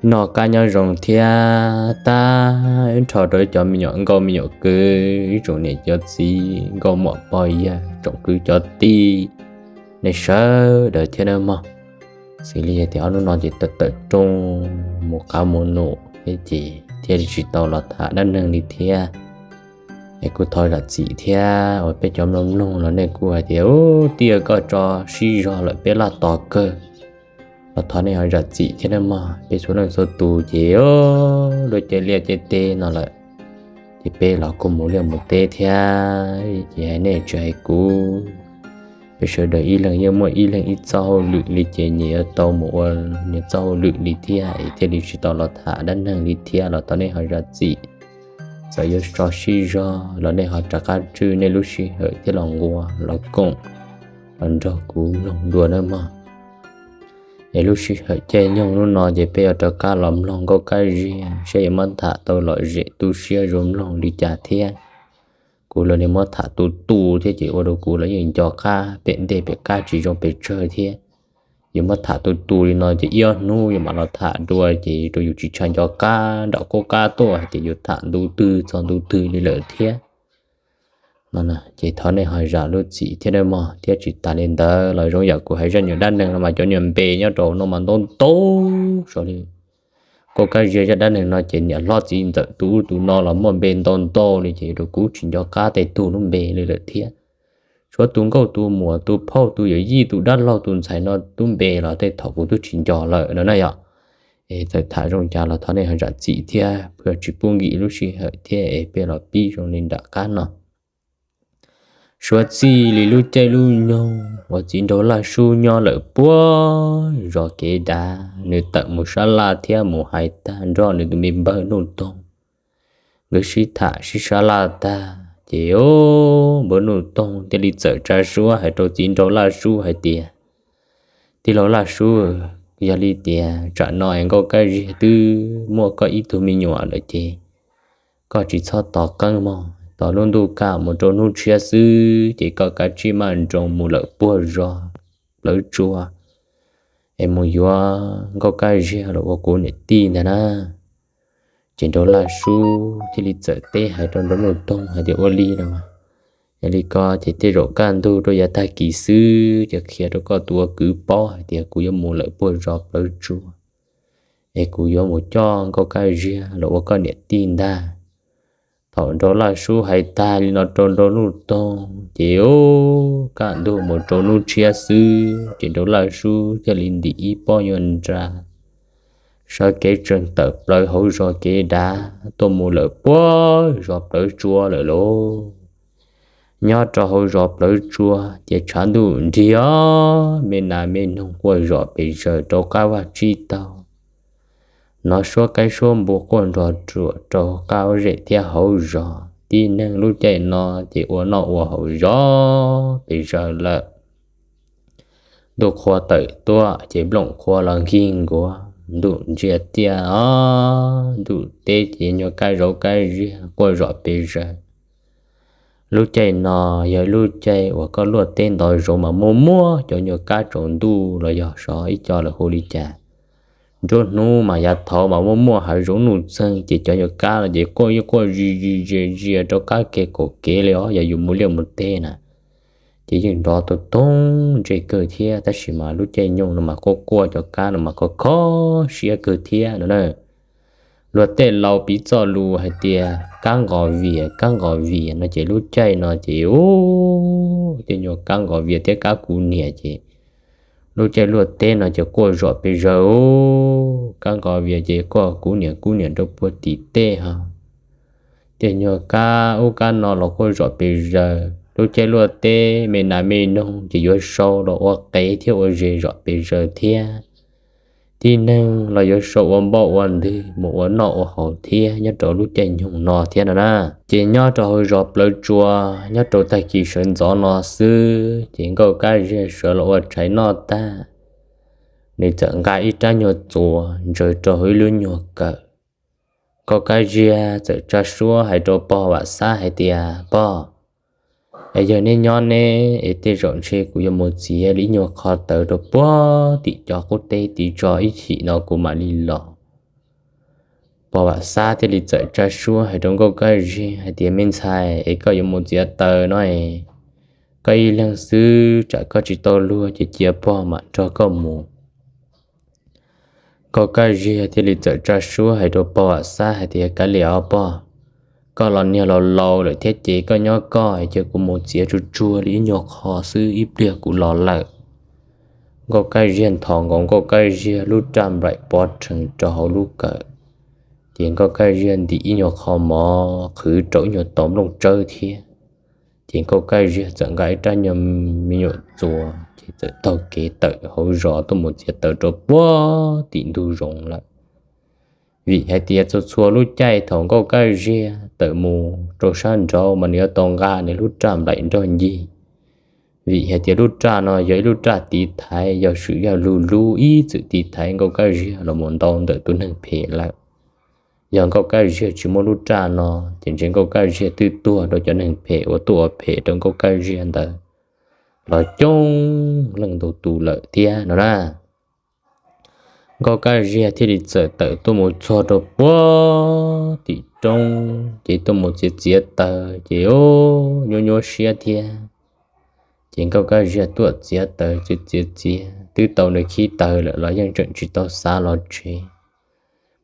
Noj qab nyob zoo thiab tag nrho rau ib cov me nyuam nkauj me nyuam kwv, ib tsoom niam cov txiv, nkauj muam pog yawg, tsoom kwv cov tij, nej sawv daws thiab nawb mog. Xws li tias ob hnub no ces tawm tawm rooj mus qav mus num thiab ces thiaj li tsis tau los tham dab neeg li thiab. Es kuj thov zam txim thiab uas peb cov mloog mloog los nej kuj hais tias, Ub, tij, koj tso sib zog lawm peb laj tos kawg. Los thov nej ho zam txim thiab nawb mog. Peb txhua leej txhua tus ces lub caij liaj caij teb no lawm, ces peb los kuj mus liaj mus teb thiab, ces hais nej tsis hais kuv. Peb sawv daws ib leeg yeej muaj ib leeg ib txoj hauj lwm li ces nyias yuav tau mus ua nyias txoj hauj lwm li thiab es thiaj li tsis tau los tham dab neeg li thiab los thov nej ho zam txim. Txawm yuav tso sib zog los nej ho rov qab tswj nej lub sij hawm thiab los nquas los koom los nrog kuv mloog dua nawb mog. Es lub sij hawm caij nyoog hnub no ces peb yuav rov qab los mloog Nkauj Kab Ziag saib yuav muab tham tau lom zem tu siab zoo mloog li cas thiab. Kuv los niag muab tham tu tu thiab ces ua rau kuv los yeej nco qab pem ntej pem qab tsis zoo pes tsawg thiab. Yuav muab tham tu tu li no ces ib ob hnub yuav mam los tham dua ces rau yus tsis tshua nco qab nram qub qab tuaj hais tias yuav tham ntu twg txog ntu twg li lawm thiab. No ces thov nej ho zam lub txim thiab nawb mog. Thiab tsis tas li ntawd los zoo yam kuv hais zaj nyuag dab neeg no mas cov nyuag npe nyob rau no mas ntau ntau sav li. Nkauj Kab Ziag zaj dab neeg no ces niam hlob txiv ntxawm tus ub tus no los muaj npe ntau ntau li ces rau kuv tsis nco qab tej tug lub npe li lawm thiab. Tshuav tus nkauj tus muam tus phauj tus yawm yij tus dab laug tus ntxhais no lub npe los tej thaum kuv twb tsis nco lawm no na yom. Es txawm tham zoo cas los thov nej ho zam txim thiab, pheej tsis pub nkim lub sij hawm thiab es peb los pib zoo li nram qab no. Suav txij li lub caij lub nyoog uas txiv nraug Laj Sub nyob lawm puag zos kev dav, nws tawm mus sab laj thiab mus hais tag nrog nws tus me npawg Nuj Toog. Nkawd sib tham sib sab laj tag ces npawg Nuj Toog thiaj li txawm tsa suab hais rau txiv nraug Laj Sub hais tias, Tij laug Laj Sub, yog li tias tsam no es Nkauj Kab Ziag twb muaj koj ib tug me nyuam lawm ces koj tsis txhob tos qeeb mog, tos lub ntuj kaj mus rau hnub tshiab xwb ces koj kav tsij maj nroos mus lawm puag zos Plawv Tsua es mus yuav Nkauj Kab Ziag los ua kuv niam tij ntag na. Ces nraug Laj Sub thiaj li txawm teb hais rau nraug Nuj Toog hais tias, Ua li los, yog li ko ces tej zaum kaj ntug rau yav tag kis xwb ces qhia rau koj tus ua kwv paub hais tias kuv yuav mus lawm puag zos Plawv Tsua es kuv yuav mus coj Nkauj Kab Ziag los ua koj niam tij ntag. Thaum nraug Laj Sub hais tag li no rau nraug Nuj Toog ces kaj ntug mus rau hnub tshiab xwb ces nraug Laj Sub thiaj li ntim ib pob nyuag nra sawv kev tsees tawm plaws hauv zos kev dav tuaj mus lawm puag zos Plawv Tsua lawm lauj. Nyob rau hauv zos Plawv Tsua ces tshav ntuj nrig os, me nas me noog quaj zom pes zaws rau qab vaj tsib taug. Hnov suab qaib suab npua quaj nrov ruam rau qab zem thiab hauv zos, tib neeg lub caij no ces ua noj ua haus zom pes zaws lawm. Ntuj qhua tawm tuaj ces nplooj qhua los nkig nkuav, ntuj ntsiag tiaj os, ntuj teb ces nyuag kab zauv kab ziag quaj zom pes zaws. Lub caij no yog lub caij uas koj luaj teb ntov zoov mas muaj muaj cov nyuag kab tsaus ntuj los yog xyov ib co lawv hu li cas. Nruab hnub mas yav thaud mas muaj muaj hav zoov nuj txeeg ces cov nyuag kab no ces quaj quaj zia zia zia rau qab kev kaum kev li os, yog yus mus liaj mus teb na ces yeej nrov toog toog ntsej kawg thiab, tab sis mas lub caij nyoog no mas quaj quaj cov kab no mas kho kho siab kawg thiab no na. Luag tej laus piv txoj lus hais tias kab nqos vias, kab nqos vias no ces lub caij no ces ub, tej nyuag kab nqos vias thiab kab kuv niam ces lub caij luaj teb no ces quaj zom pes zaws, kab nqos vias ces quaj kuv niam kuv niam rau puag tim tej ho. Tej nyuag kab ub kab no los quaj zom pes zaws, lub caij luaj teb me nas me noog ces yuav sau los ua qev thiab ua zes zom pes zaws thiab. Tib neeg los yuav sau ua npoj ua ntwg mus ua noj ua haus thiab nyob rau lub caij nyoog no thiab no na. Ces nyob rau hauv zos Plawv Tsua, nyob rau tag kis sawv ntxov no xwb ces Nkauj Kab Ziag sawv los ua tshais noj tag, nws txawm nqa ib rab nyuag txuas ntsaws rau hauv ib lub nyuag kawm. Nkauj Kab Ziag txawm tsa suab hais rau pog Vam Xab hais tias, Pog, es yog neb nyob neb es tej zaum ntshe kuv yuav mus txiav li ib nyuag qho tawv rau puag tim cov qub teb tid tso ib chim no kuv mam li los. Pog Vam Xab thiaj li txawm tsa suab hais rau Nkauj Kab Ziag hais tias, Me ntxhais, es koj yuav mus txiav taws no es koj ib leeg xwb tsam koj tsis tau luag ces cia pog mam nrog koj mus. Nkauj Kab Ziag thiaj li txawm tsa suab hais rau pog Vam Xab hais tias, Kav liam os pog, koj los niag laus laus lawm thiab ces koj nyob koj, cia kuv mus txiav tsuag tsuag li ib nyuag qho xwb ib pliag kuv los lawm. Nkauj Kab Ziag nthos nkaus Nkauj Kab Ziag lub raj nplaim pov rhees rau hauv lub kawm, ces Nkauj Kab Ziag ntim ib nyuag qho mov qhwv rau ib nyuag tau nplooj tsawb thiab. Ces Nkauj Kab Ziag txawm nqa ib rab nyuag me nyuam txuas ces txawm taug kev tawm hauv zos tuaj mus txiav taws rau puag tim ntug zoov lawm. Vim hais tias txhua txhua lub caij thaum Nkauj Kab Ziag tawm mus rau sab nraud mas nws yuav tau nqa nws lub raj nplaim nrog ncig. Vim hais tias lub raj no yog ib lub raj tiv thaiv, yog swm yog lug lub ib txwm tiv thaiv Nkauj Kab Ziag los mus ntau ntawm tus neeg phem lawm. Yog Nkauj Kab Ziag tsis muaj lub raj no ces ntshe Nkauj Kab Ziag twb tuag rau cov neeg phem uas tuaj ua phem rau Nkauj Kab Ziag ntawd los coob leej ntau tus lawm thiab no na. Nkauj Kab Ziag thiaj li txawm tawm tuaj mus txog rau puag tim roob ces tuaj mus txiav txiav taws ces nyuaj nyuaj siab thiab. Ces Nkauj Kab Ziag tuaj txiav taws txiav txiav txiav twb tau nws khib taws lawm los yeej tseem tsis tau xav los tsev.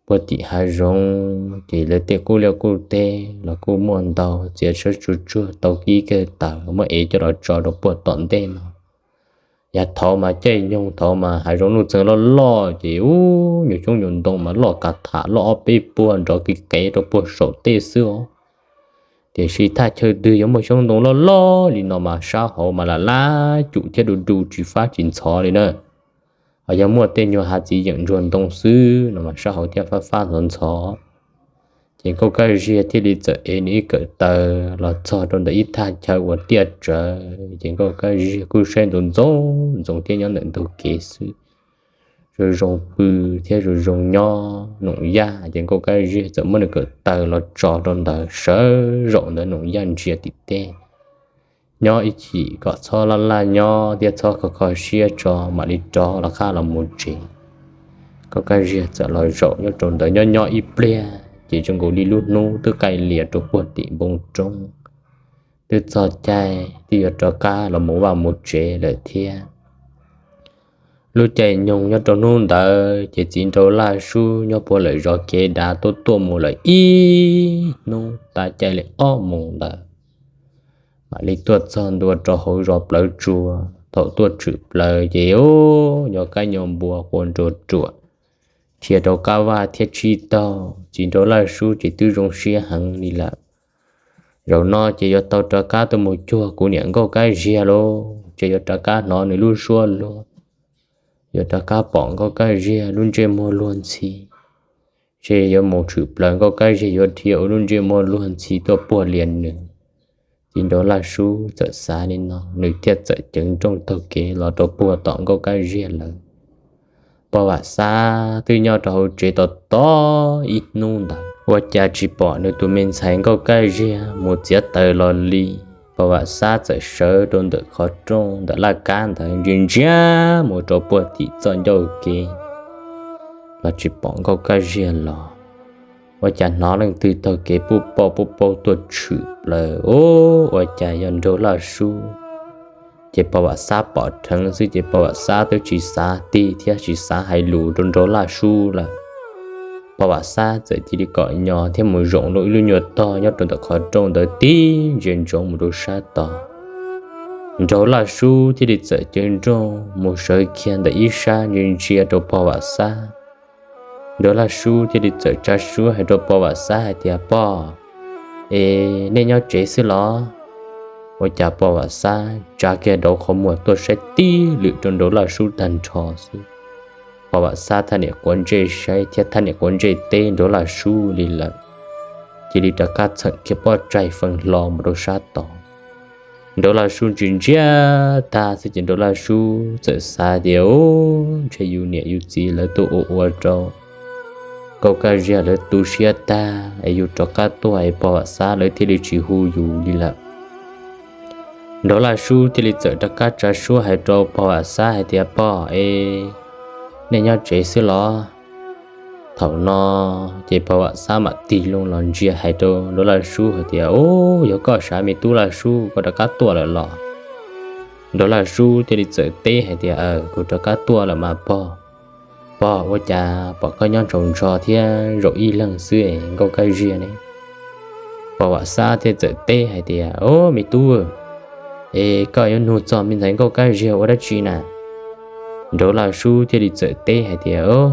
Puag tim hav zoov ces lawv tej qub liaj qub teb los kuj muaj ntau, txiav sab tsuag tsuag tau kib kawg taws muab ev coj los tso rau puag tom ntej no. Yav thaud mas caij nyoog thaud mas hav zoov nuj txeeg loj loj ces ub nyuag xyoob nyuag ntoo mas loj kav tham loj ob peb puag nrov kiv qev rau puag saum tej xwb os. Tiam sis thaj chaw twg yuav muaj xyoob ntoo loj loj li no mas sab hauv mas lam lab cum thiab du du tsis fab tsis ntxhov li na. Ho yog muaj tej nyuag hav txiv yeem ntsuag ntoo xwb no mas sab hauv thiaj fab fab ntxhov ntxhov. Ces Nkauj Kab Ziag thiaj li txawm ev nws ib kawm taws los txog rau ntawm ib thaj chaw uas tiaj tsawv, ces Nkauj Kab Ziag kuj saib ntxoov ntxoov ntxoov thiab nyob ntawm ntug kev xwb. Zoo zoo pw thiab zoo zoo nyob Noom Yaj, ces Nkauj Kab Ziag txawm muab nws kawm taws los tso rau ntawd sawv zaum ntawd Noom Yaj ntsia tim teb. Nyob ib chim kom txhob laj laj nyob thiab txhob kho kho siab tso mam li rov los qab los mus tsev. Nkauj Kab Ziag txawm los zaum nyob rau ntawd nyob nyob ib pliag ces zoo nkaus li lub hnub twb qaij lias rau puag tim npoo roob. Twb txog caij twb yuav rov qab los mus vaj mus tsev lawm thiab. Lub caij nyoog nyob rau hnub ntawd ces txiv nraug Laj Sub nyob puag lawm zov kev dav tuaj tuaj mus lawm ib hnub tas caij li ob moos ntawd, mam li tuaj txog ntua rau hauv zos Plawv Tsua. Thaum tuaj tshwm plaws ces ub, nyo kab nyo npua qua nruas ruam, dhia rau qab vaj thiab tsib taug. Txiv nraug Laj Sub ces twb zoo siab heev li lawm. Zaum no ces yuav tau rov qab tuaj mus cuag kuv niam Nkauj Kab Ziag lauj, ces yuav rov qab hnov nws lub suab luag, yuav rov qab pom Nkauj Kab Ziag lub ntsej muag luag ntxhi, ces yuav mus tshwm plaws Nkauj Kab Ziag yuav dhia ua lub ntsej muag luag ntxhi tuaj puag lias nws. Txiv nraug Laj Sub txawm xav li no, nws thiaj txawm ceev nrooj taug kev los rau puag tom Nkauj Kab Ziag lawv. Pog Vam Xab twb nyob rau hauv tsev tos tos ib hnub ntawd ua cas tsis pom nws tus me ntxhais Nkauj Kab Ziag mus txiav taws los li. Pog Vam Xab txawm sawv rau ntawm qhov rooj ntawm laj kab ntawd ntsia ntsia mus rau puag tim txoj ncauj kev los tsis pom Nkauj Kab Ziag los. Ua cas hnov leej twg taug kev puj pauj puj pauj tuaj tshwm plaws, ub, ua cas yog nraug Laj Sub. Ces Pog Vam Xab pom dheev xwb ces Pog Vam Xab twb tsis xav tig thiab tsis xav hais lus rau nraug Laj Sub lawm. Pog Vam Xab txawm cia li kom nyo thiab mus zaum ib lub nyuag tog nyob rau ntawm qhov rooj ntawd tib ntsia ntsoov mus rau sab tod. Nraug Laj Sub thiaj li txawm ceev nrooj mus sawv kiag ntawm ib sab ntsia ntsia rau Pog Vam Xab. Nraug Laj Sub thiaj li txawm tsa suab hais rau Pog Vam Xab hais tias, Pog, es nej nyob tsev xwb los? Ua cas Pog Vam Xab tsa kiag dauv qhov muag tuaj saib tib lwm rau nraug Laj Sub tag nrho xwb. Pog Vam Xab thaj niam quav ntsej saib thiab thaj niam quav ntsej teb nraug Laj Sub li lawm, cia li rov qab txheem kiag pob tsaig feej hlo mus rau sab tod. Nraug Laj Sub ntsia ntsia tag xwb ces nraug Laj Sub txawm xav tias, Ub, ntshe yus niam yus txiv lawv tuaj ua ua rau Nkauj Kab Ziag lawv tu siab tag es yus rov qab tuaj es Pog Vam Xab lawv thiaj li tsis hu yus li lawm. Nraug Laj Sub thiaj li txawm rov qab tsa suab hais rau Pog Vam Xab hais tias, Pog, es nej nyob tsev xwb los? Thaum no ces pog Vam Xab mam tig loo los ntsia hais rau Nraug Laj Sub hais tias, Au, yog koj sav me tub Laj Sub, koj rov qab tuaj lawm los? Nraug Laj Sub thiaj li txawm teb hais tias, Aws, kuv rov qab tuaj lawm mas pog. Pog, ua cas pom koj nyob ntsaus ntso thiab zaum ib leeg xwb es Nkauj Kab Ziag ne? Pog Vam Xab thiaj txawm teb hais tias, Au, me tub, es koj yuav nug txog me ntxhais Nkauj Kab Ziag ua dab tsi na? Nraug Laj Sub thiaj li txawm teb hais tias, Au,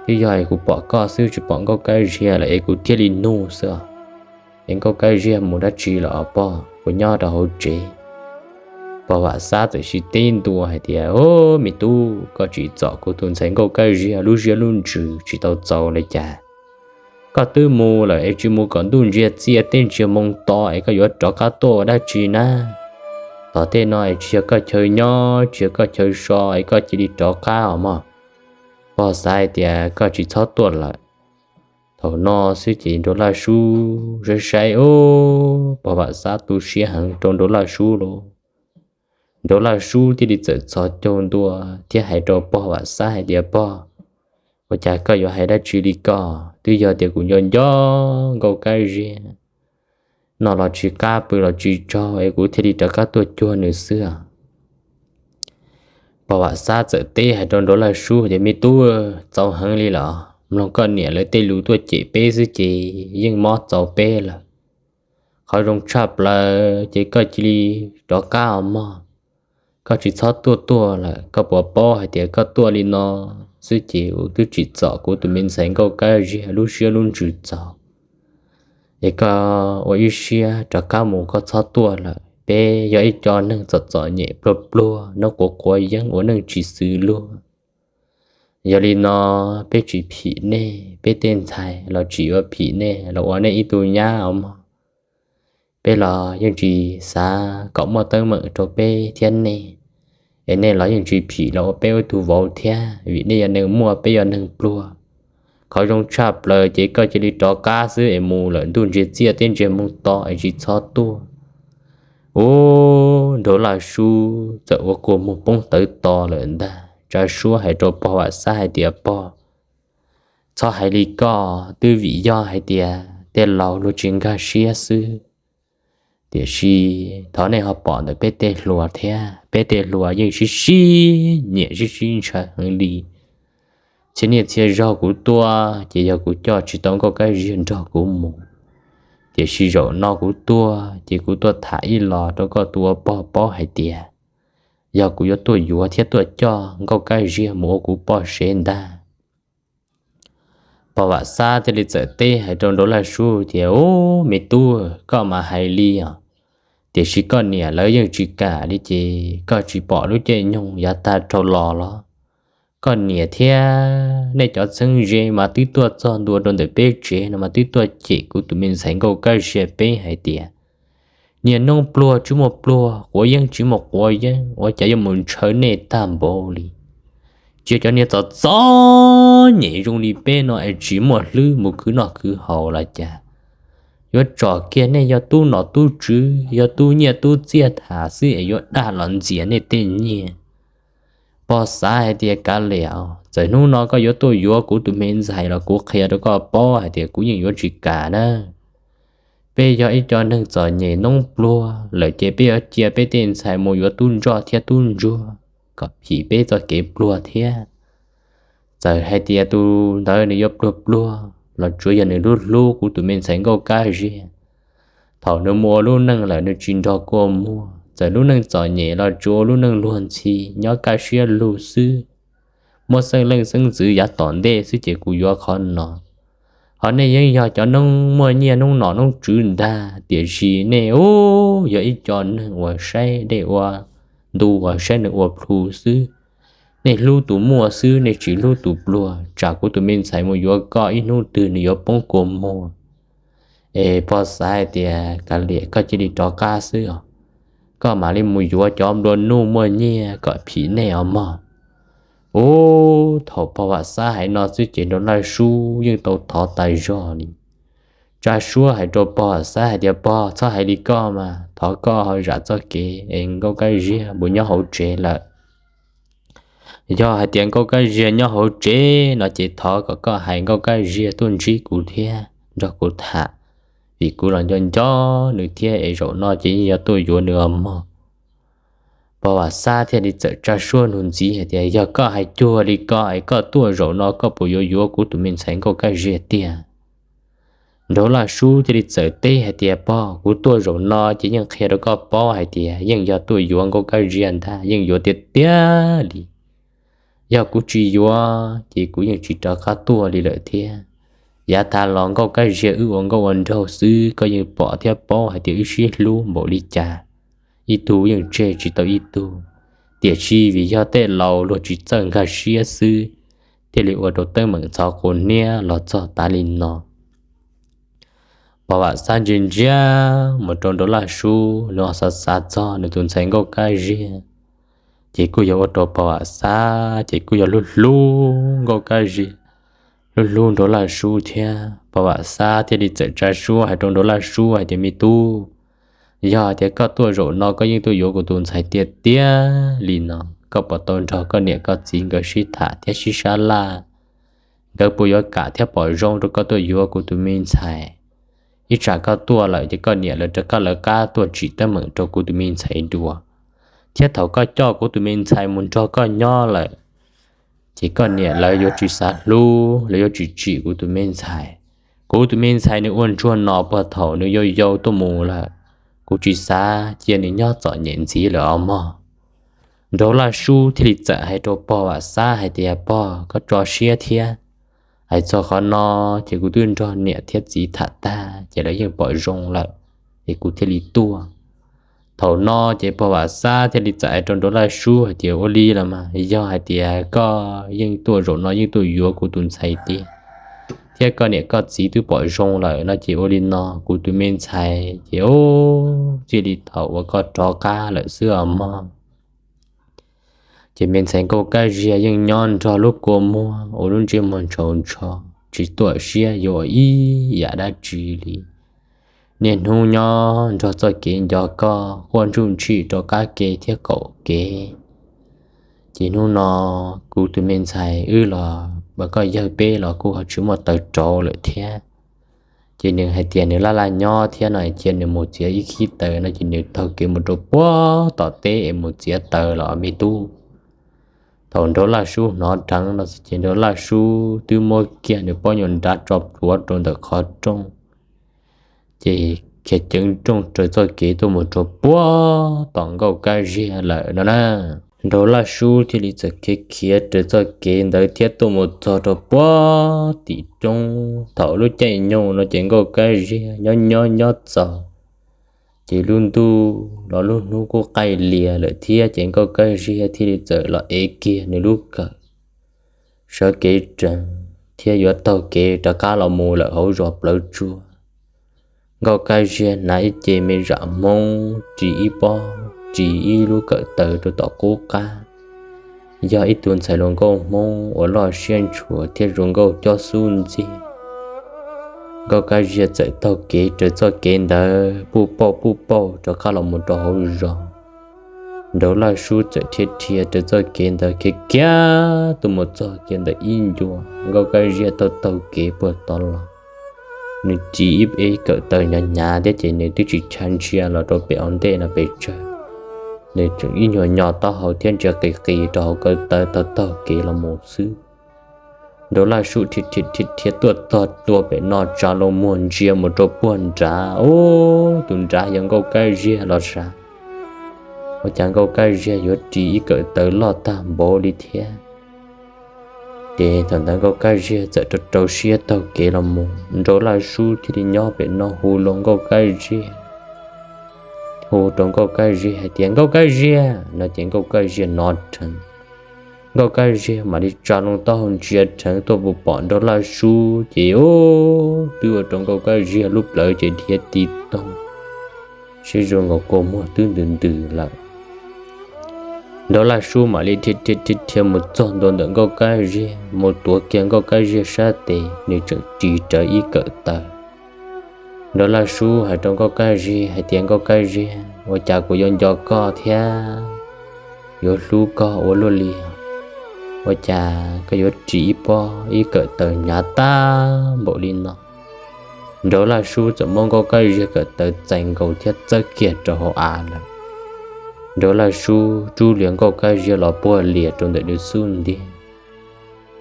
twb yog es kuv pom koj xwb, tsis pom Nkauj Kab Ziag lawm es kuv thiaj li nug xwb os. Es Nkauj Kab Ziag mus dab tsi lawm os pog? Kuv nyob rau hauv tsev. Pog Vam Xab txawm sib teb ntua hais tias, Au, me tub, koj tsim txom kuv tus ntxhais Nkauj Kab Ziag lub siab lub ntsws tsis tau txaus li cas? Koj twb mus lawm es tsis mus kom ntuj ntsia txiaj teb ntsia moo to es koj yuav rov qab tuaj ua dab tsi na? Tom tej no es tsis yog koj chaw nyob, tsis yog koj chaw so es koj cia li rov qab os mog. Pog xav hais tias koj tsis txhob tuaj lawm. Thaum no xwb ces Nraug Laj Sub saib saib, ub, pog Vam Xab tu siab heev rau Nraug Laj Sub lauj. Nraug Laj Sub thiaj li txawm txhos caug ntua thiab hais rau pog Vam Xab hais tias, Pog, ua cas koj yuav hais dab tsi li ko? Twb yog tias kuv nco nco Nkauj Kab Ziag no los tsis qab pw los tsis tsaug es kuv thiaj li rov qab tuaj cuag nws xwb. Pog Vam Xab txawm teb hais rau Nraug Laj Sub tias, Me tub, txaus heev li los, mloog koj niam lawv tej lus tuaj cem peb xwb ces yeej mob txaus peb lawm. Qhov zoo tshaj plaws ces koj cia li rov qab os mog. Koj tsis txhob tuaj tuaj lawm, koj puas paub hais tias koj tuaj li no xwb ces twb tsim txom kuv tus me ntxhais Nkauj Kab Ziag lub siab lub ntsws txaus. Es koj ua ib siab rov qab mus, koj txhob tuaj lawm. Peb yog ib co neeg txom txom nyem pluag pluag, noj quav quav yeeb ua neej tsis xws luag. Yog li no peb tsis phim nej, peb tej ntxhais los tsis yuav phim nej los ua nej ib tug nyab os mog. Peb los yeej tsis xav kom muaj teeb meem rau peb thiab nej, es nej los yeej tsis phim los ua peb ib tug vauv thiab, vim nej yog neeg muaj, peb yog neeg pluag. Qhov zoo tshaj plaws ces koj cia li rov qab xwb es mus lawm ntuj ntsia txiaj teb ntsia moo to es tsis txhob tuaj. Ub, Nraug Laj Sub txawm ua kua muag poob tawv to lawm ntag. Tsa Suab hais rau pog Vam Xab hais tias, Pog, txhob hais li ko, twb vim yog hais tias tej laus luag tsis nkag siab xwb. Tiam sis thov nej ho pom ntawm peb tej hluas thiab, peb tej hluas yeej sib sib nyiam sib sib ntshaw heev li. Txhia niaj txhia zaug kuv tuaj ces yog kuv coj tsis tau Nkauj Kab Ziag nrog kuv mus, tiam sis zaum no kuv tuaj ces kuv tuaj tham ib los rau koj tus ua pog paub hais tias yog kuv yuav tuaj yuav thiab tuaj coj Nkauj Kab Ziag mus ua kuv poj sev ntag. Pog Vam Xab thiaj li txawm teb hais rau Nraug Laj Sub tias, Ub, me tub, koj mas hais li os, tiam sis koj niam lawv yeej tsis kam li ces koj tsis pom lub caij nyoog yav tag dhau los los? Koj niam thiab nej cov txheeb ze mas twb tuaj txog ntua rau ntawm peb tsev no mas twb tuaj cem kuv tus me ntxhais Nkauj Kab Ziag peb hais tias, niag noob pluag tsis muaj pluag, quav yeeb tsis muaj quav yeeb, ua cas yuav mus ntshaw nej tag npaum li. Tsis yog cov niag txom txom nyem zoo li peb no es tsis muaj hlwb mus khwv noj khwv haus los cas, yuav tsom kiag nej yog tub nom tub tswv, yog tub nyiaj tub txiaj tham xwb es yuav dag los ntxias nej tej nyiaj. Pog xav hais tias, Kav liam, txawm hnub no koj yuav tuaj yuav kuv tus me ntxhais los kuv qhia rau koj paub hais tias kuv yeej yuav tsis kam na. Peb yog ib co neeg txom nyem noob pluag lawm ces peb yuav cia peb tej ntxhais mus yuav tub ntsoj thiab tub ntsuag kom phim peb txoj kev pluag thiab. Txawm hais tias tus ntawd nws yuav pluag pluag los tsuav yog nws lub hlub kuv tus me ntxhais Nkauj Kab Ziag. Thaum nws mus ua lub neej lawm nws tsis nrog kua muag, txawm lub neej txom nyem los tsuav ua lub neej luag ntxhi nyob kaj siab lug xwb, muaj xeeb leej xeeb ntxwv yav tom ntej xwb ces kuv yuav qhov no. Ho nej yeej yog cov noob muaj nyiaj noob nom noob tswv ntag, tiam sis nej ub yog ib co neeg uas saib dej ua ntu, uas saib neeg ua plhu xwb. Nej hlub tus muaj xwb, nej tsis hlub tus pluag, tsam kuv tus me ntxhais mus yuav koj ib hnub twg nws yuav poob kua muag. Es pog xav hais tias, Kav liam, koj cia li rov qab xwb os, koj mam li mus yuav cov nplua nuj muaj nyiaj kom phim nej os mog. Ub, thaum pog Vam Xab hais no xwb ces Nraug Laj Sub yeej tau thov tas zog li. Tsa Suab hais rau pog Vam Xab hais tias, Pog, txhob hais li koj mas, thov koj ho zam txoj kev es Nkauj Kab Ziag mus nyob hauv tsev lawm. Yog hais tias Nkauj Kab Ziag nyob hauv tsev no ces thov kom koj hais Nkauj Kab Ziag tuaj ntsib kuv thiab nrog kuv tham, vim kuv los nco nco nws thiab es zaum no ces yeej yog tuaj yuav nws os mog. Pog Vam Xab thiaj li txawm tsa suab nug ntxiv hais tias, yog koj hais cuag li ko es koj tuaj zaum no koj puas yuav yuav kuv tus me ntxhais Nkauj Kab Ziag tiag? Nraug Laj Sub thiaj li txawm teb hais tias, pog, kuv tuaj zaum no ces yeej qhia rau koj paub hais tias yeej yog tuaj yuav Nkauj Kab Ziag ntag, yeej yuav tiag tiag li. Yog kuv tsis yuav ces kuv yeej tsis rov qab tuaj li lawm thiab. Yav tas los Nkauj Kab Ziag wb ua nkauj ua nraug xwb, koj yeej pom thiab paub hais tias wb sib hlub npaum li cas, ib tug yeej tseg tsis tau ib tug. Tiam sis vim yog tej laus luag tsis txawj nkag siab xwb, thiaj li ua rau teeb meem ntxhov quas niab los txog tav li no. Pog Vam Xab ntsia ntsia mus rau Nraug Laj Sub, nws ho xav xav txog nws tus ntxhais Nkauj Kab Ziag, ces kuj yog ua rau Pog Vam Xab ces kuj yog hlub hlub Nkauj Kab Ziag, hlub hlub Nraug Laj Sub thiab. Pog Vam Xab thiaj li txawm tsa suab hais rau Nraug Laj Sub hais tias, me tub, yog hais tias koj tuaj zaum no koj yeej tuaj yuav kuv tus ntxhais tiag tiag li no, koj puas tau nrog koj niam koj txiv nkawd sib tham thiab sib sab laj, nkawd puas yuav kam thiab pom zoo rau koj tuaj yuav kuv tus me ntxhais? Ib tsam koj tuaj lawm ces koj niam lawv rov qab lawv qab tuaj tsim teeb meem rau kuv tus me ntxhais dua, thiab thaum koj coj kuv tus me ntxhais mus nrog koj nyob lawm, ces koj niam lawv yuav tsis xav hlub, lawv yuav tsis tsim kuv tus me ntxhais. Kuv tus me ntxhais nws ua ntsuag no puag thaum nws yau yau tuaj mus lawm, kuv tsis xav cia nws nyob txom nyem ntxiv lawm os mog. Nraug Laj Sub thiaj li txawm hais rau Pog Vam Xab hais tias, pog, koj tso siab thiab. Hais txog qhov no ces kuv twb nrog niam thiab txiv tham tag ces lawv yeej pom zoo lawm, es kuv thiaj li tuaj. Thaum no ces Pog Vam Xab thiaj li txawm hais rau Nraug Laj Sub hais tias, ua li los mas, yog hais tias koj yeej tuaj zaum no yeej tuaj yuav kuv tus ntxhais tiag, thiab koj niam koj txiv twb pom zoo lawm no ces ua li no, kuv tus me ntxhais ces cia li thaum uas koj rov qab lawm xwb os mog. Ces me ntxhais Nkauj Kab Ziag yeej nyob nrog lub kua muag ua lub ntsej muag ntshau ntsho, tsis tuam siab yuav ua ib yam dab tsi li. Niaj hnub nyob nrog txoj kev nco koj, quaj ntsuj ntshim rau qab ke thiab qaum kev. Ces hnub no kuv tus me ntxhais wb los mas koj yawg peb los kuj ho tsis muaj taws rauv lawm thiab. Ces nws hais tias nws laj laj nyob thiab no, cia nws mus txiav ib khib taws no ces nws taug kev mus rau puag tom teb es mus txiav taws los me tub. Thaum Nraug Laj Sub hnov dheev no ces Nraug Laj Sub twb muab kiag nws pob nyuag nrad tso plhuav rau ntawm qhov rooj, ces khiav ceev nrooj raws txoj kev tuaj mus rau puag tom Nkauj Kab Ziag lawm no na. Nraug Laj Sub thiaj li txawm khiav khiav raws txoj kev ntawd thiab tuaj mus txog rau puag tim roob. Thaum lub caij nyoog no ces Nkauj Kab Ziag nyob nyob nyob txaus, ces lub ntuj los lub hnub kuj qaij lias lawm thiab ces Nkauj Kab Ziag thiaj li txawm los ev kiag nws lub kawm, sawv kev rees thiab yuav taug kev rov qab los mus lawm hauv zos plawv tsuag. Nkauj Kab Ziag hnav ib ce me zam Hmoob, ris ib pob, ris ib lub kawm taws rau tom qub qab, yog ib tug ntxhais hluas nkauj Hmoob uas loj siab ntshua thiab zoo nkauj cob xub ntxig. Nkauj Kab Ziag txawm taug kev raws txoj kev ntawd puj pauj puj pauj rov qab los mus rau hauv zos. Nraug Laj Sub txawm dhia dhia raws txoj kev ntawd khiav khiav tuaj mus txog kiag ntawm ib ncua. Nkauj Kab Ziag taug taug kev puag tod los, nws ris ib, ib kawm taws hnyav hnyav thiab ces nws twb tsis tshua ntsia los rau pem hauv ntej no pes tsawg. Nws tseem ib nyuag nyo taub hau thiab ntsia qis qis rau hauv kawm taws taug taug kev los mus xwb. Nraug Laj Sub dhia dhia dhia dhia tuaj txog ntua pem no tsa loo muag ntsia mus rau puag nrad, ub, tus nrad yog Nkauj Kab Ziag los sav. Ua cas Nkauj Kab Ziag yuav ris ib kawm taws loj tag npaum li thiab? Ces thaum ntawd Nkauj Kab Ziag txawm rau rau siab taug kev los mus, Nraug Laj Sub thiaj li nyob pem no hu rau Nkauj Kab Ziag, hu rau Nkauj Kab Ziag hais tias, Nkauj Kab Ziag! No ces Nkauj Kab Ziag hnov dheev. Nkauj Kab Ziag mam li tsa loo taub hau ntsia dheev tuaj puag pom Nraug Laj Sub ces, ub, twb ua rau Nkauj Kab Ziag lub plawv ces dhia ti toog, siab zoo nkaus kua muag twb ntws ntws lawm. Nraug Laj Sub mam li dhia dhia dhia dhia mus txog ntua ntawm Nkauj Kab Ziag, mus tuav kiag Nkauj Kab Ziag sab tes, nws tseem ris rawv ib kawm taws. Nraug Laj Sub hais rau Nkauj Kab Ziag hais tias, Nkauj Kab Ziag, ua cas kuv yuav nco koj thiab yuav hlub koj ua luaj li os? ua cas koj yuav ris ib pob ib kawm taws hnyav tag npaum li no? Nraug Laj Sub txawm muab Nkauj Kab Ziag kawm taws txais nkaus thiab txawb kiag rau hauv av lawm. Nraug Laj Sub rub lias Nkauj Kab Ziag los puag lias rau ntawm lub xub ntiag.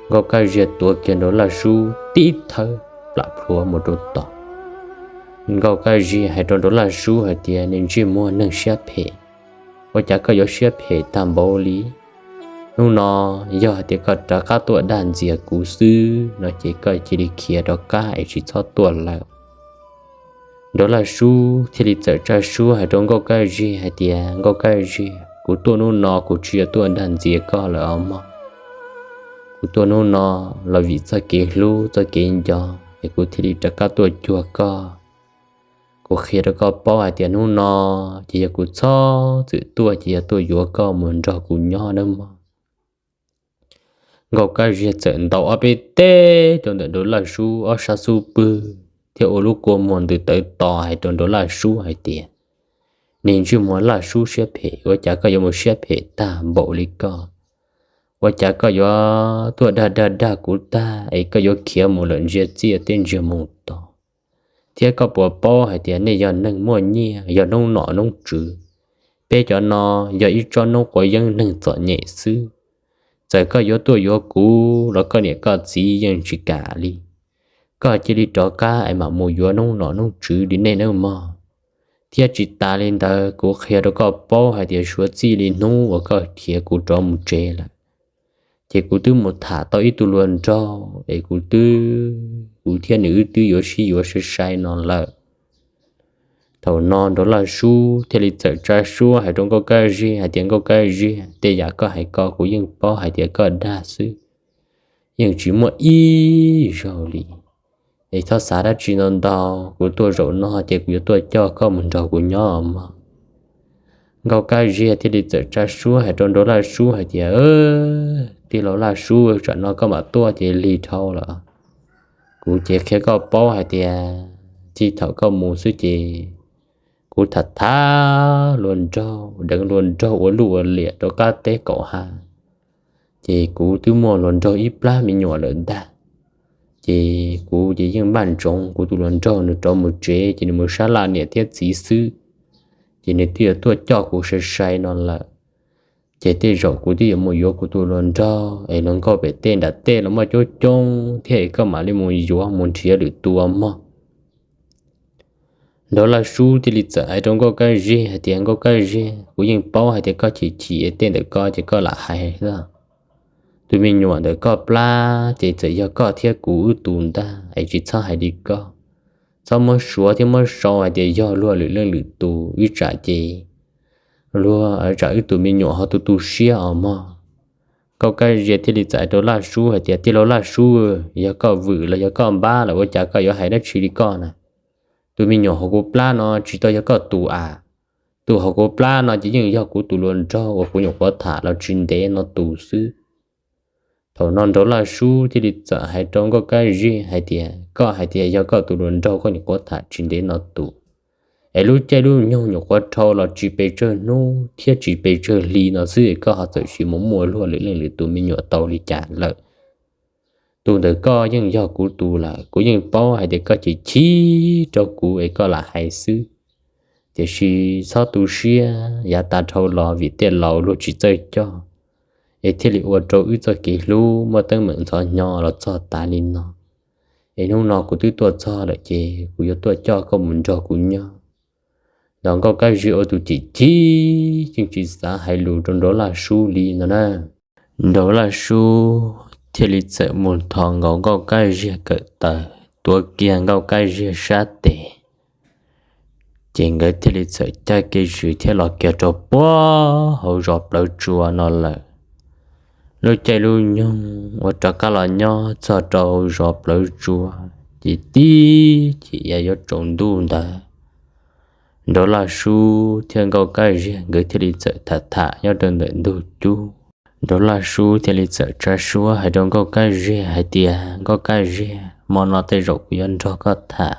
Nkauj Kab Ziag tuav kiag Nraug Laj Sub tib thawb plam plhuav mus rau tod. Nkauj Kab Ziag hais rau Nraug Laj Sub hais tias, Niag ntsej muag neeg siab phem, ua cas koj yuav siab phem tag npaum li? Hnub no yog hais tias koj rov qab tuaj dag ntxias kuv xwb no ces koj cia li khiav rov qab es tsis txhob tuaj lawm. Nraug Laj Sub thiaj li txawm tsa suab hais rau Nkauj Kab Ziag hais tias, Nkauj Kab Ziag, kuv tuaj hnub no kuv tsis yog tuaj dag ntxias koj lawm os mog. Kuv tuaj hnub no los vim txoj kev hlub txoj kev nco es kuv thiaj li rov qab tuaj cuag koj. Kuv qhia rau koj paub hais tias hnub no ces yog kuv txhob txwm tuaj ces yog tuaj yuav koj mus nrog kuv nyob nawb mog. Nkauj Kab Ziag txawm ntaus ob peb teg rau ntawm Nraug Laj Sub ob sab xub pwg thiab ua lub kua muag ntws tawv tos hais rau Nraug Laj Sub hais tias, Niag ntsej muag Laj Sub siab phem, ua cas koj yuav mus siab phem tag npaum li koj? Ua cas koj yuav tuaj dag dag dag kuv tag es koj yuav khiav mus lawm ntsia txiaj teb ntsia mus tod? Thiab koj puas paub hais tias nej yog neeg muaj nyiaj, yog noob nom noob tswv, peb cov no yog ib tsob noob quav yeeb neeg txom nyem xwb. Txawm koj yuav tuaj yuav kuv los koj niam koj txiv yeej tsis kam li. Koj cia li rov qab es mam mus yuav noob nom noob tswv li nej nawb mog. Thiab tsis tas li ntawd, kuv qhia rau koj paub hais tias suav txij li hnub uas koj khiav kuv rov mus tsev lawm, ces kuv twb mus tham tau ib tug hluas nraug es kuv twb, kuv thiab nws wb twb yuav sib yuav sai sai no lawm. Thaum no Nraug Laj Sub thiaj li txawm tsa suab hais rau Nkauj Kab Ziag hais tias, Nkauj Kab Ziag, tej yam koj hais ko kuv yeej paub hais tias koj dag xwb, yeej tsis muaj ib zaug li. Es txhob xav dab tsi ntau ntau, kuv tuaj zaum no ces kuv yuav tuaj coj koj mus nrog kuv nyob mog. Nkauj Kab Ziag thiaj li txawm tsa suab hais rau Nraug Laj Sub hais tias, Tij laug Laj Sub, tsam no koj mam tuaj ces lig dhau lawm. Kuv ces qhia koj paub hais tias txij thaum koj mus xwb ces kuv tham tham hluas nraug, deev hluas nraug ua luj ua liam rau qab teb kaum ha, ces kuv twb muaj hluas nraug ib plab me nyuam lawm ntag. Ces kuv ces yeej npaj ntsoov kuv tus hluas nraug nws rov mus tsev ces nws mus sab laj niam thiab txiv xwb, ces nws twb yuav tuaj coj kuv sai sai no lawm. Ces tej zaum kuv twb yuav mus yuav kuv tus hluas nraug es hluas nkauj pem tej nram tej los muaj coob coob thiab es koj mam li mus yuav mus nrhiav lwm tus mog. Nraug Laj Sub thiaj li txawm hais rau Nkauj Kab Ziag hais tias, Nkauj Kab Ziag, kuv yeej paub hais tias koj chim chim es tej ntawm ko ces koj lam hais xwb. Tus me nyuam ntawm koj plab ces txawm yog koj thiab kuv wb tus ntag es tsis txhob hais li koj. Txhob muab suav thiab muab sau hais tias yog luag lwm leej lwm tus, ib tsam ces luag tsam wb tus me nyuam ho tu tu siab os mog. Nkauj Kab Ziag thiaj li txawm hais rau Laj Sub hais tias, Tij laug Laj Sub, yog koj vwm los yog koj npab lawm ua cas koj yuav hais dab tsi li koj na? Tus me nyuam hauv kuv plab no tsis tau yog koj tus am. Tus hauv kuv plab no ces yeej yog kuv tus hluas nraug uas kuv nyuam qhuav tham los tsis ntev no tus xwb. Thaum no Nraug Laj Sub thiaj li txawm hais rau Nkauj Kab Ziag hais tias, Koj hais tias yog koj tus hluas nraug koj nyuam qhuav tham tsis ntev no tus, es lub caij lub nyoog nyuam qhuav dhau los tsis pes tsawg hnub thiab tsis pes tsawg hli no xwb es koj ho txawm sis mus muaj luag lwm leej lwm tus me nyuam tau li cas lawm? Tus ntawm koj yeej yog kuv tus lawm, kuv yeej paub hais tias koj chim chim rau kuv es koj lam hais xwb. Tiam sis txhob tu siab, yav tas dhau los vim tej laus luag tsis txawj coj, es thiaj li ua rau wb txoj kev hlub muaj teeb meem ntxhov hnyo los txog tas li no. Es hnub no kuv twb tuaj txog lawm ces kuv yuav tuaj coj koj mus nrog kuv nyob. Ntawd Nkauj Kab Ziag ua tus chim chim yeej tsis xav hais lus rau Nraug Laj Sub li no na. Nraug Laj Sub thiaj li txawm mus thov nkaus Nkauj Kab Ziag kawm taws, tuav kiag Nkauj Kab Ziag sab tes, ces nkawd thiaj li txawm caij kev zws thiab los kiag rau puag hauv zos Plawv Tsua no lawm. Lub caij lub nyoog uas rov qab los nyob txog rau hauv zos Plawv Tsua, ces tib chim yav yuav tsaus ntuj ntawd, Nraug Laj Sub thiab Nkauj Kab Ziag nkawd thiaj li txawm tham tham nyob rau ntawm ntug cub. Nraug Laj Sub thiaj li txawm tsa suab hais rau Nkauj Kab Ziag hais tias, Nkauj Kab Ziag, hmo no tej zaum kuv yuav nrog koj tham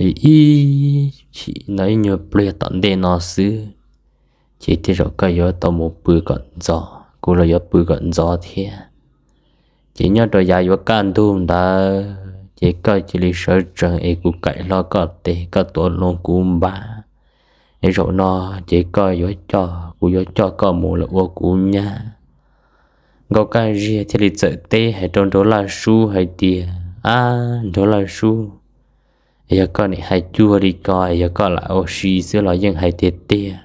li ib chim no ib nyuag pliag tom ntej no xwb, ces tej zaum koj yuav tau mus pw kom ntxov. kuv los yuav pw kom ntxov thiab. Ces nyob rau yav yuav kaj ntug ntawd ces koj cia li sawv tsees es kuv kaim hlo koj tes, koj tuav hlo kuv npab. Es zaum no ces koj yuav coj, kuv yuav coj koj mus lawm ua kuv nyab. Nkauj Kab Ziag thiaj li txawm teb hais rau Nraug Laj Sub hais tias, Ab, Nraug Laj Sub, yog koj nim hais cuag li ko, yog koj lam ua si xwb los yeej hais tiag tiag.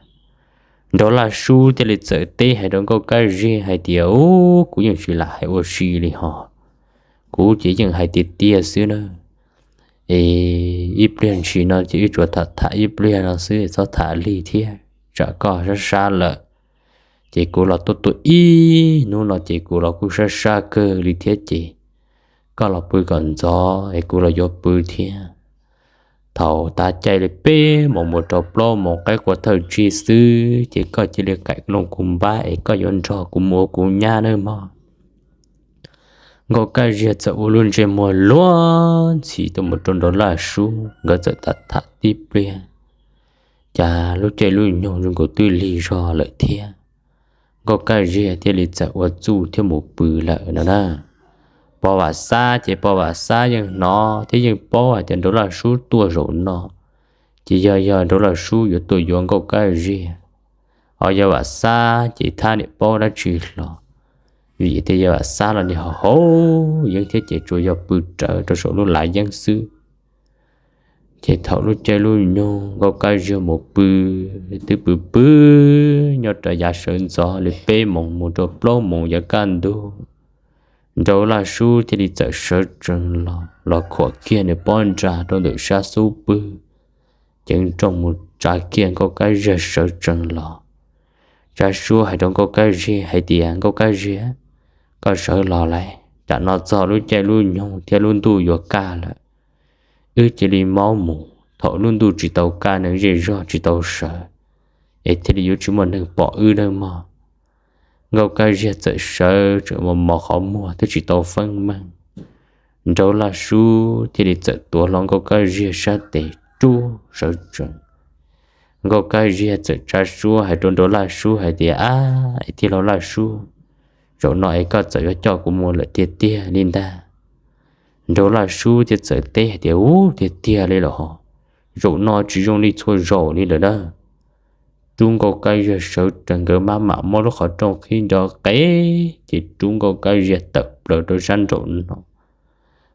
Nraug Laj Sub thiaj li txawm teb hais rau Nkauj Kab Ziag hais tias, Ub, kuv yeej tsis lam hais ua si li hos, kuv ces yeej hais tiag tiag xwb na. Es ib pliag ntshis no ces wb tsuas tham tham ib pliag no xwb, txhob tham lig thiab, tsam koj sab sab lawm. Ces kuv los tuaj tuaj ib hnub no ces kuv los kuj sab sab kawg li thiab ces koj los pw kom ntxov es kuv los yuav pw thiab. Thaum tav caij li peb moos mus rau plaub moos qaib qua thawj tsig xwb ces koj cia li kaim hlo kuv npab es koj yuav nrog kuv mus ua kuv nyab nawb mog. Nkauj Kab Ziag txawm ua lub ntsej muag luag ntxhi tuaj mus rau Nraug Laj Sub, nkawd txawm tham tham tib pliag, cas lub caij lub nyoog zoo nkaus twb lig zog lawm thiab. Nkauj Kab Ziag thiaj li txawm ua txuj thiab mus pw lawm no na. Pog Vam Xab ces Pog Vam Xab yeej hnov thiab yeej paub hais tias Nraug Laj Sub tuaj zaum no ces yog, yog Nraug Laj Sub yuav tuaj yuav Nkauj Kab Ziag. Ho yog Vam Xab ces thab niam paub dab tsi hlo, vim tias yog Vam Xab los nws ho haus yeeb thiab ces tsuas yog pw rawv rau saum lub lav yeeb xwb. Ces thaum lub caij lub nyoog Nkauj Kab Ziag mus pw, twb pw pw nyob rau yav sawv ntxov li peb moos mus rau plaub moos yav kaj ntug, Nraug Laj Sub thiaj li txawm sawv tsees los, los khuam kiag nws pob nra rau ntawm sab xub pwg, ceev nrooj mus tsa kiag Nkauj Kab Ziag sawv tsees los. Tsa suab hais rau Nkauj Kab Ziag hais tias, Nkauj Kab Ziag, koj sawv los lawm, tam no txog lub caij lub nyoog thiab lub ntuj yuav kaj lawm. Wb cia li maub mus, thaum lub ntuj tsis tau kaj, neeg zej zog tsis tau sawv, es thiaj li yuav tsis muaj neeg pom wb nawb mog. Nkauj Kab Ziag txawm sawv tsees mos mos qhov muag twb tsis tau feeb meej. Nraug Laj Sub thiaj li txawm tuav hlo Nkauj Kab Ziag sab tes rub sawv tsees. Nkauj Kab Ziag txawm tsa suab hais rau Nraug Laj Sub hais tias, Ab, es tij laug Laj Sub, zaum no es koj txawm yuav coj kuv mus lawm tiag tiag li ntag? Nraug Laj Sub thiaj txawm teb hais tias, Ub, tiag tiag li lawm hos, zaum no tsis zoo li txhua zaus li lawm na. Rub Nkauj Kab Ziag sawv tsees, nkawd maj mam muab lub qhov rooj qhib nrov qees ces rub Nkauj Kab Ziag tawm plaws rau sab nraum no.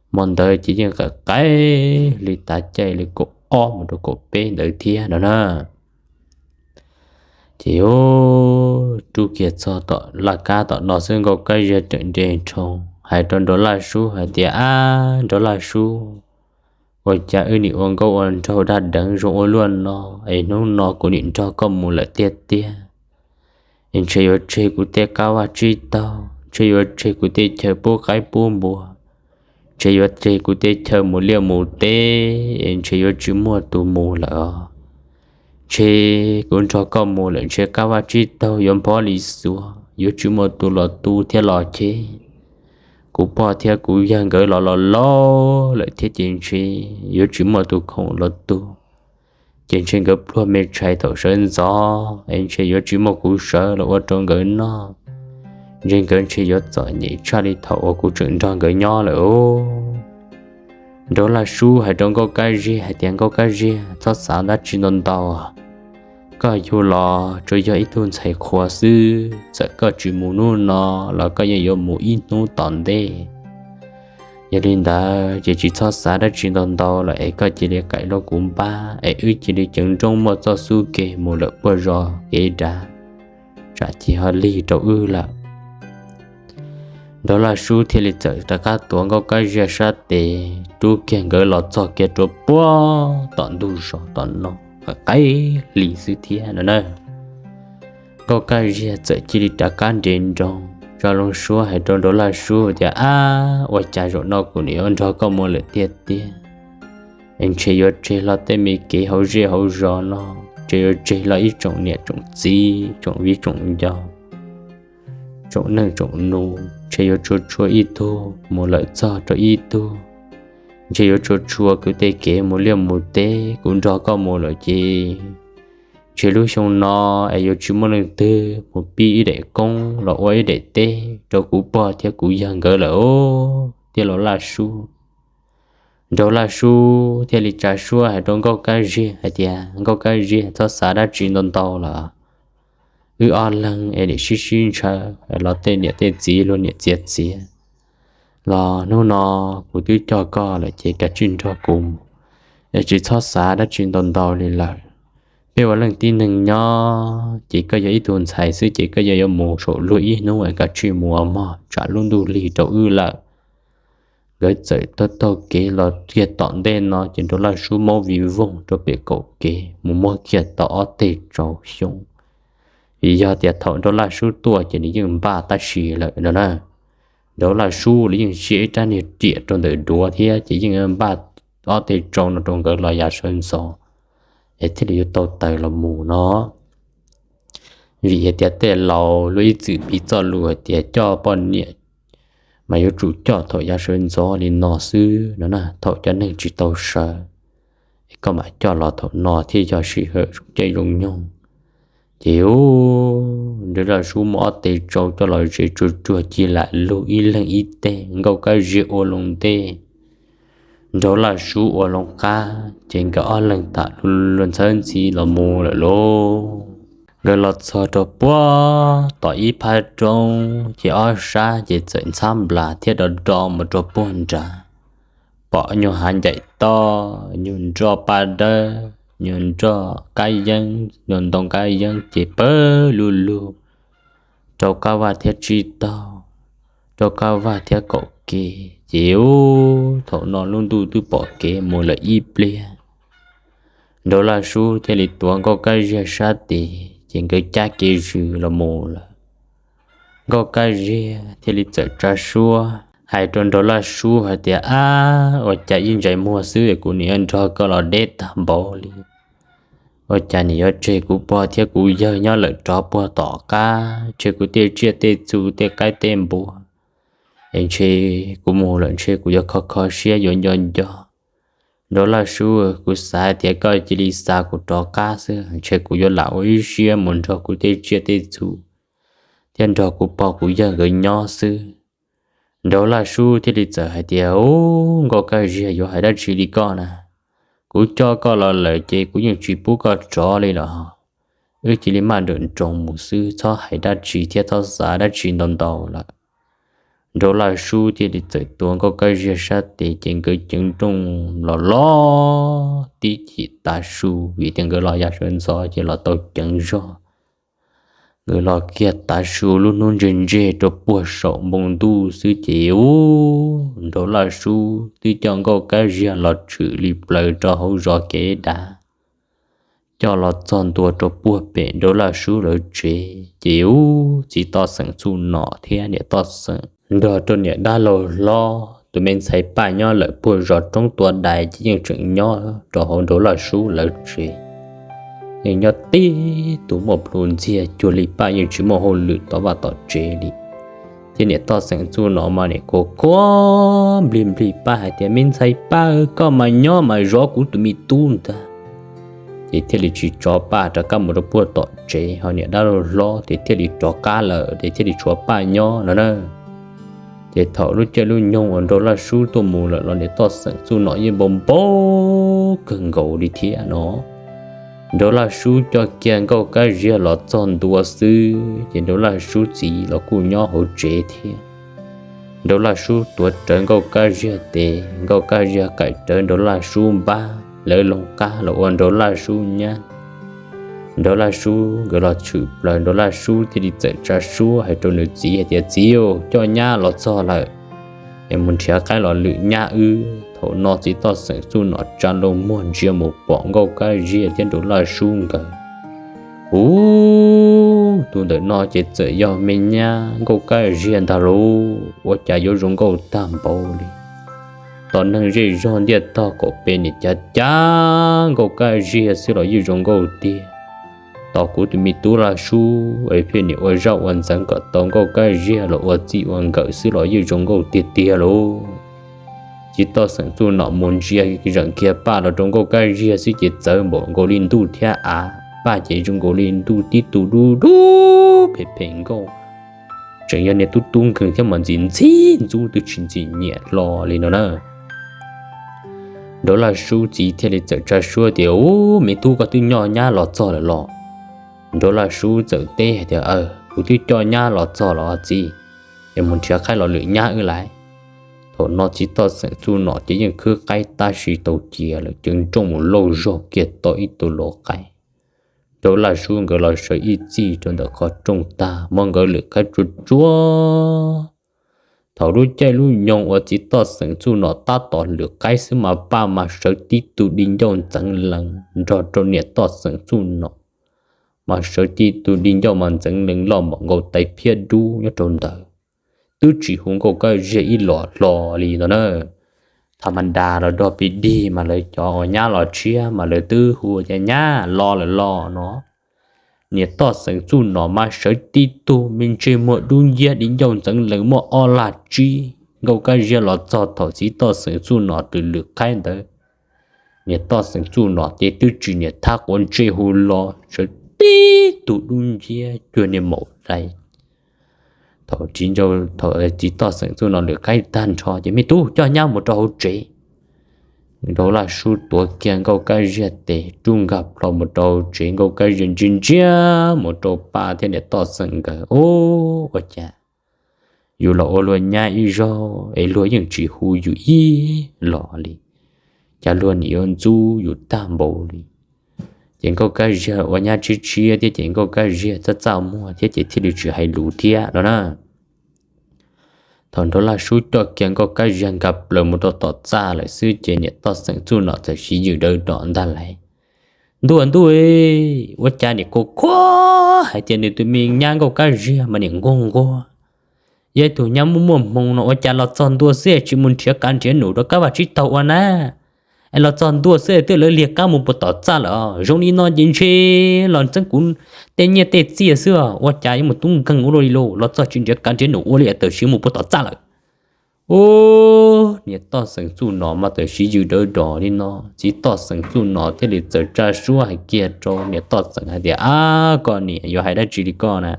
Hmo ntawd ces yeej qaim qaim li tav caij li kaum ob mus rau kaum peb ntawd thiab no na. Ces rub kiag txog tom laj kab tom no xwb Nkauj Kab Ziag tseem nres nroo hais rau Nraug Laj Sub hais tias, Ab, Nraug Laj Sub, ua cas wb nim ua nkauj ua nraug dag deev zoo ua luaj no, es hnub no kuv nim nrog koj mus lawm tiag tiag. Es ntshe yuav tseg kuv tej qab vaj tsib taug, ntshe yuav tseg kuv tej chaw pub qaib pub npua, ntshe yuav tseg kuv tej chaw mus liaj mus teb, es ntshe yuav tsis muaj tus mus lawm os. Ntshe kuv nrog koj mus lawm ntshe qab vaj tsib taug yuav nphob li xuav, yuav tsis muaj tus los tu thiab los cheb. Kuv pog thiab kuv yawg nkawd los los laus lawm thiab ces ntshe yuav tsis muaj tus khoom los tu, ces ntshe nkawd pluag me tshais thaum sawv ntxov es ntshe yuav tsis muaj kuv sawv los ua rau nkawd noj. Ntshe nkawd ntshe yuav txom nyem tshaj li thaum uas kuv tseem nrog nkawd nyob lawm os. Nraug Laj Sub hais rau Nkauj Kab Ziag hais tias, Nkauj Kab Ziag, txhob xav dab tsi ntau ntau. Koj yug los tsuas yog ib tug ntxhais qhua xwb, txawm koj tsis mus hnub no los koj yeej yuav mus ib hnub tom ntej. Yog li ntawd ces tsis txhob xav dab tsi ntau ntau lawm es koj cia li kaim hlo kuv npab es wb cia li ceev nrooj muaj txoj xub ke mus lawm puag zos kev dav, tsam ces ho lig rau wb lawm. Nraug Laj Sub thiaj li txawm rov qab tuav Nkauj Kab Ziag sab tes rub kiag nkawd los txog kiag rau puag tom ntug zos tom no, qaim hli xwb thiab no na. Nkauj Kab Ziag txawm cia li rov qab nres nroos tso loo suab hais rau Nraug Laj Sub tias, Ab, ua cas zaum no kuv nim yuav nrog koj mus lawm tiag tiag? Es ntshe yuav tseg hlo tej me kev hauv zej hauv zos no, ntshe yuav tseg hlo ib tsoom niam tsoom txiv, tsoom viv tsoom ncaus, tsoom neej tsoom nus, ntshe yuav tshua tshua ib tug mus lawm txog rau ib tug, ntshe yuav tshua tshua kuv tej kev mus liaj mus teb, kuv nrog koj mus lawm ces Ntshe lub xyoo no es yuav tsis muaj leej twg mus pib ib daim koob los ua ib daim teb rau kuv pog thiab kuv yawg nkawd lawm os, thiab Nraug Laj Sub. Nraug Laj Sub thiaj li tsa suab hais rau Nkauj Kab Ziag hais tias, Nkauj Kab Ziag, txhob xav dab tsi ntau ntau lawm. Wb ob leeg es niam sib sib ntshaw los tej niam tej txiv luag niam txiav txiav los hnub no kuv twb coj koj lawm ces kav tsij nrog kuv mus, es tsis txhob xav dab tsi ntau ntau li lawm. Peb ua leej tib neeg nyob ces koj yog ib tug ntxhais xwb ces koj yuav mus saum luag ib hnub es kav tsij mus mog, tsam lub ntuj lig rau wb lawm. Nkawd txawm taug taug kev los kiag tom ntej no ces Nraug Laj Sub maub vij voog rau pem kaum kev mus muab kiag tau ob teg tsau xyoob. Vim yog tias thaum Nraug Laj Sub tuaj ces nws yeej npaj tab sis lawm no na. Nraug Laj Sub los yeej siab ib rab niag riam rau ntawm duav thiab ces yeej npaj ob teg tsau no rau nkawd los yav sawv ntxov es thiaj li yuav tau taws los mus no. Vim hais tias tej laus luag ib txwm piv txoj lus hais tias coj poj niam mas yuav tsum coj thaum yav sawv ntxov li no xwb no na, thaum cov neeg tsis tau sawv es koj mam coj los thaum no thiaj yog sij hawm zoo caij zoo nyoog. Ces ub, Nraug Laj Sub muab ob teg tsau coj los zes tsuag tsuag ci lam lug ib leeg ib teg, Nkauj Kab Ziag ua loo ntej, Nraug Laj Sub ua loo qab, ces nkawd ob leeg tham lus ntxhawb ntxhi los mus lawm lauj. Nkawd los txog rau puag tom ib phab roob ces ob sab ces txawm ntxhab nplas thiab do do mus rau puag nrad. Pom nyuag hav ncaim toj, nyuag nroj paj dawb, nyuag nroj kab yeeb, nyuag ntoo kab yeeb ces pawg lug lug rau kab vaj thiab tsib taug, rau kab vaj thiab kaum kev. Ces ub, thaum no lub ntuj twb pom kev mus lawm ib pliag. Nraug Laj Sub thiaj li tuav Nkauj Kab Ziag sab tes ces nkawd cab kev zws los mus lawm. Nkauj Kab Ziag thiaj li txawm tsa suab hais rau Nraug Laj Sub hais tias, Ab, ua cas ib ntsais muag xwb kuv nim yuav nrog koj los deb tag npaum li? Ua cas nim yuav tseg kuv pog thiab kuv yawg nyob lawm rov puag tom qab, tseg kuv tej tsiaj tej txhu tej qaib tej npua, es ntshe kuv mus lawm ntshe kuv yuav kho kho siab yuav nco nco. Nraug Laj Sub, kuv xav tias koj cia li xa kuv rov qab xwb, ntshe kuv yuav lam ua ib siab mus nrog kuv tej tsiaj tej txhu thiab nrog kuv pog kuv yawg nkawd nyob xwb. Nraug Laj Sub thiaj li txawm hais tias, Ub, Nkauj Kab Ziag, yuav hais dab tsi li koj na? Kuv coj koj los lawm ces kuv yeej tsis pub koj rov li los. Wb cia li maj nrawm nroos mus xwb, txhob hais dab tsi thiab txhob xav dab tsi ntau ntau lawm. Nraug Laj Sub thiaj li txawm tuav Nkauj Kab Ziag sab tes ces nkawd ceev nrooj los los tib chim tav su, vim tias nkawd los yav sawv ntxov ces los tau ceev zog. Nkawd los kiag tav su lub hnub ntseg ntseg rau puag saum npoo ntuj xwb ces ub, Nraug Laj Sub twb coj Nkauj Kab Ziag los tshwm li plaws rau hauv zos kev dav, coj los txog ntua rau puag pem Nraug Laj Sub lawv tsev ces ub, txiv toj xeem Txuj Nom thiab niam toj xeem nrog rau niam dab laug hlob tus me ntxhais Paj nyob lawm puag zos roob tua dais ces yeej tseem nyob rau hauv Nraug Laj Sub lawv tsev. Yeej nyob tib tug muaj plhu ntxiag cuag li Paj, yeej tsis muaj hauj lwm tom vaj tom tsev li. Thiab niam toj xeem Txuj Nom mas nim khuav khuav nplig nplig Paj hais tias, Me ntxhais Paj, koj mas nyob mas zov kuv tus me tub ntag. Ces thiaj li tsis tso Paj rov qab mus rau puag tom tsev, ho niam dab laug hlob ces thiaj li rov qab lawm ces thiaj li tshuav Paj nyob no na. Ces thaum lub caij lub nyoog uas Nraug Laj Sub tuaj mus lawm los niam toj xeem Txuj Nom yeej npau npau kawg nkaus li thiab no. Nraug Laj Sub coj kiag Nkauj Kab Ziag los txog ntua xwb ces Nraug Laj Sub txiv los kuj nyob hauv tsev thiab. Nraug Laj Sub tuav rawv Nkauj Kab Ziag tes, Nkauj Kab Ziag qaim rawv Nraug Laj Sub npab, lawv loo qab los ua Nraug Laj Sub nyab. Nraug Laj Sub nkawd los tshwm plaws, Nraug Laj Sub thiaj li txawm tsa suab hais rau nws txiv hais tias, Txiv, coj nyab los txog lawm es mus nrhiav qaib los lwm nyab wb. Thaum no txiv toj xeem Txuj Nom tsa nroo muag ntsia mus pom Nkauj Kab Ziag thiab Nraug Laj Sub nkawd. Ub, tus ntawm no ces txawm yog me nyab Nkauj Kab Ziag ntag lauj, ua cas yuav zoo nkauj tag npaum li. Tos neeg zej zog ntiaj tog kaum pes nim cav cav Nkauj Kab Ziag xwb los yeej zoo nkauj tiag. Tos kuv tus me tub Laj Sub es pheej nim ua zaj ua ntxeev kom tau Nkauj Kab Ziag los ua txij ua nkawm xwb los yeej zoo nkauj tiag tiag lauj. Txiv toj xeem Txuj Nom mus ntsia zeem kiag Paj los rau Nkauj Kab Ziag xwb ces txawv npaum nkaus li ntuj thiab av. paj ces zoo nkaus li ntuj tib tug dub dub phem phem nkauj, tseem yog niag tub tub nkeeg thiab mas ntxim ntxim ntxub twb tsis ntxim nyiam hlo li no na. Nraug Laj Sub txiv thiaj li txawm tsa suab tias, Ub, me tub, koj twb coj nyab los txog lawm los? Nraug Laj Sub txawm teb hais tias, Aw, kuv twb coj nyab los txog los txiv, es mus nrhiav qaib los lwm nyab wb lais. Thaum no txiv toj xeem Txuj Nom ces yeej khwb qaib tab sis tau cia lawm, cev nrooj mus lauj zog kiag tau ib tug luav qaib. Nraug Laj Sub nkawd los sawv ib txij rau ntawm qhov rooj tag, muab nkawd lwm qaib tsuag tsuag. Thaum lub caij lub nyoog uas txiv toj xeem Txuj Nom tab tom lwm qaib xwb mas paj mas sawv tib tug di ncauj ntxeev lees nrog rau niam toj xeem Txuj Nom, mas sawv tib tug di ncauj mas ntxeev lees loj npaum nkaus tais phiab dub nyob rau ntawd, twb tsis hu Nkauj Kab Ziag ib los hlo li ntag na. Tha ma da los dog pib dig mas lawv cov uas nyab los tshiab mas lawv twb hu tias, Nyab, los lawm los no. Niam toj xeem Txuj Nom mas sawv tib tug me ntsej muag dub nciab di ncauj ntxeev lees muaj ob lag tsib. Nkauj Kab Ziag los txog thaum txiv toj xeem Txuj Nom twb lwm qaib ntawd, niam toj xeem Txuj Nom ces twb tsis niam thab quav ntsej hu los, sawv tib tug dub nciab cuag niag maum dais. Thaum txiv toj xeem Txuj Nom lwm qaib tag nrho ces, Me tub, coj nyab mus rau hauv tsev. Nraug Laj Sub tuav kiag Nkauj Kab Ziag tes rub nkag plho mus rau hauv tsev, Nkauj Kab Ziag ntsia ntsia mus rau paj thiab niam toj xeem nkawd, Ub, ua cas yus los ua luag nyab ib zaug es luag yeej tsis hu yus ib los li, cas luag nim yuav ntxub yus tag npaum li. Ces Nkauj Kab Ziag ua nyab tshiab tshiab thiab ces Nkauj Kab Ziag txaj txaj muag thiab ces thiaj li tsis hais lus thiab no na. Thaum Nraug Laj Sub coj kiag Nkauj Kab Ziag nkag plaws mus rau tom txaj lawm xwb ces niam toj xeem Txuj Nom txawm siv yws dawv dos ntag lauj, Ntuj ntuj, ua cas nim khuav khuav hais tias nws tus me nyab Nkauj Kab Ziag mas nim nquag nquag, yog ib tug nyab muaj muaj hmoo no ua cas los txog ntua xwb tsis mus nrhiav kav nrhiav num rau Kab Vaj Tsib Taug ua na. Es los txog ntua xwb twb lawv liag qab mus puag tom txaj lawm. Zoo li no ces ntshe los txeeb kuv tej nyiaj tej txiaj xwb, ua cas yuav mus tub nkeeg ua luaj li lauj, los txog tsis nrhiav kav nrhiav num ua li es tawm siv mus puag tom txaj lawm. Ub, niam toj xeem Txuj Nom mas txawm siv yws dawv dos li no, txiv toj xeem Txuj Nom thiaj li txawm tsa suab hais kiag rau niam toj xeem hais tias, Ab, koj niam yuav hais dab tsi li koj na?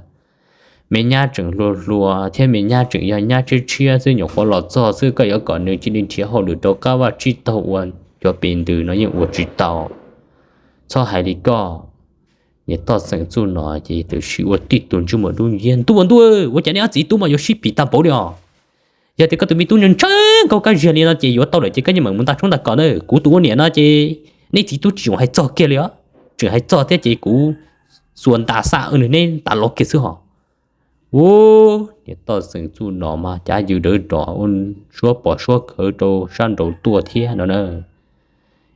Me nyab tseem hluas hluas thiab me nyab tseem yog nyab tshiab tshiab xwb, nyuam qhuav los txog xwb koj yuav kom nws cia li nrhiav hauj lwm rau Kab Vaj Tsib Taug ua cov pes ntws no yeej ua tsis tau. Txhob hais li koj. Niam toj xeem Txuj Nom ces txawm siv ua tib tug ntsej muag dub nciab, Ntuj ntuj, ua cas nej ob txiv tub mas yuav sib pim tag npaum li os? Yog tias koj tus me tub ntshaw ntshaw Nkauj Kab Ziag li no ces yuav tau lawm ces koj yeej meem mus ntag tshoob ntag kos na. Kuv tus ua niam no ces nej txiv tub tsis txhob hais txog kiag li os. Tseem hais txog thiab ces kuv xuas ntas xa nws neb tas los kiag xwb hos. Ub, niam toj xeem Txuj Nom mas cav yws dawv dos ua suab pos suab khawv rau sab nraud tuaj thiab no na.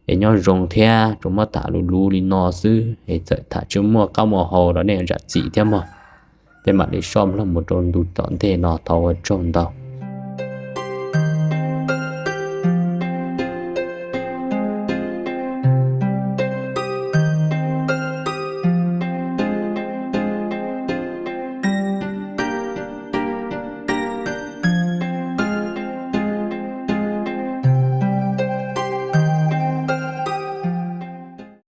Es nyob zoo thiab, tsuas muab tham luv luv li no xwb es txawm tham tsis muaj qab muaj hau rau nej zam txim thiab mog. Peb mam li soj mloog mus rau ntu tom ntej no, thov ua tsaug ntau.